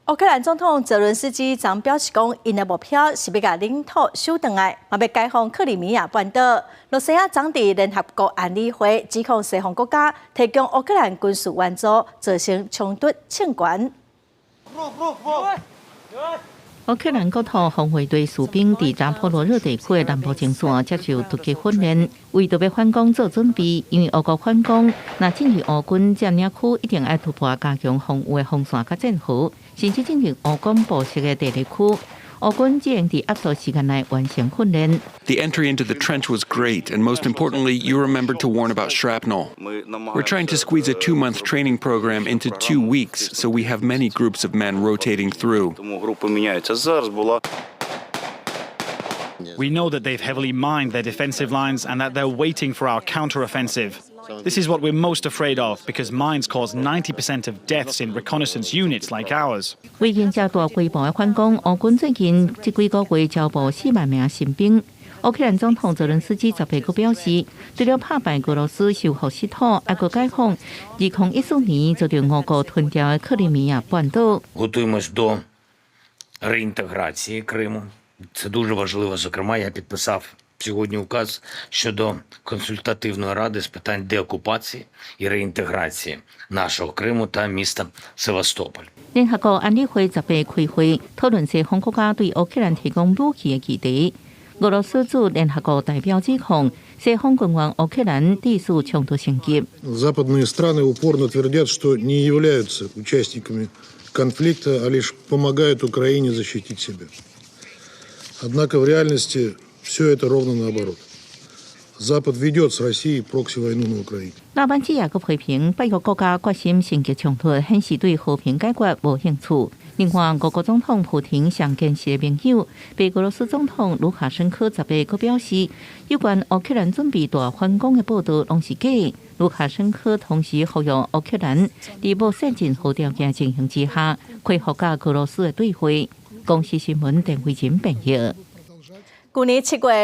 烏克蘭總統澤倫斯基昨表示講，𪜶的目標是欲共領土收轉來，嘛欲解放克里米亞半島。羅西亞昨佇聯合國安理會指控西方國家提供烏克蘭軍事援助，造成衝突升懸。烏克蘭國土防衛隊士兵佇扎波羅熱地區的南部前線接受突擊訓練，為著欲反攻做準備。因為烏國反攻，若進入烏軍佔領區，一定愛突破加強防禦的防線佮戰壕，甚至進入烏軍部設的地雷區。烏軍只能佇壓縮時間內完成訓練。 The entry into the trench was great, and most importantly, you remembered to warn about shrapnel. We're trying to squeeze a 2-month training program into 2 weeks, so we have many groups of men rotating through. Тому групи міняються. Зараз була We know that they've heavily mined their defensive lines and that they're waiting for our counteroffensive. This is what we're most afraid of, because mines cause 90% of deaths in reconnaissance units like ours. 為迎接大規模的反攻，烏軍最近這幾個月招募4萬名新兵。烏克蘭總統澤倫斯基18閣表示，除了拍敗俄羅斯收復失土，猶閣解放2014年遭著俄國吞掉的克里米亞半島。 Готуємось до реінтеграції Криму. Це дуже важливо. Зокрема, я підписав сьогодні указ щодо консультативної ради з питань деокупації і реінтеграції нашого Криму та міста Севастополь. 聯合國安理會18開會討論西方國家對烏克蘭提供武器的議題。俄羅斯駐聯合國代表指控西方軍援烏克蘭，致使衝突升級。 Западные страны упорно твердят, что не являются участниками конфликта, а лишь помогают Украине защитить себя. Однако в реальности все это ровно наоборот. Запад ведет с Россией прокси-войну на Украине. 老板子也閣批評北約國家決心升級衝突，顯示對和平解決無興趣。另外，俄國總統普廷上堅實的盟友，白俄羅斯總統盧卡申科18閣表示，有關烏克蘭準備大反攻的報道攏是假。盧卡申科同時呼籲烏克蘭佇無設任何條件情形之下，恢復佮俄羅斯的對話。公視新聞鄧慧琴編譯。舊年7月。